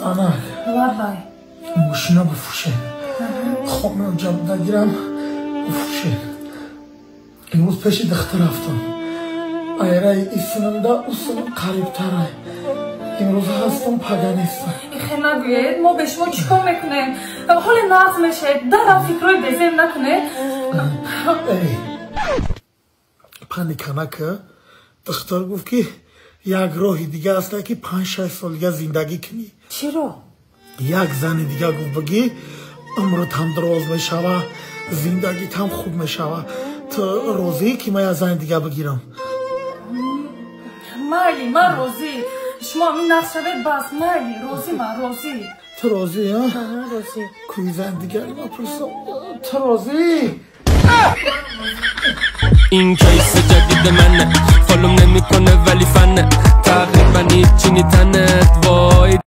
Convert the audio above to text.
Занак. Лабай. Мошина бифурӯшем. Хона ҷабда гирам, бифурӯшем. Имрӯз пеши духтар рафтам. Айраи исмимда усм қарибтарай. Имрӯз ҳастам, пага нестам. Ихе нагӯед, мо бе шумо чӣ кор мекунем? Ҳоле нағз мешавед, дарав фикрҳои безеб накунед. Эй, паника нака. Духтар гуфт, ки як роҳи дига аста, ки 5-6 сол дига зиндагӣ кунӣ. Чиро? Як зани дига, гуфт, бигӣ, умрат ҳам дароз мешава, зиндагит ҳам хуб мешава. Ту розӣ, ки ман як зани дига бигирам? Майли, ман розӣ. Шумо ҳамин нағз шавед, бас. Майли, розӣ, ман розӣ. Ту розӣ? Розӣ. Куи зани дигари ма пурсам. Ту розӣ? این case جدید منه، follow م نمیکنه ولی فنه، تقریبا هیچی نی تنت، وای.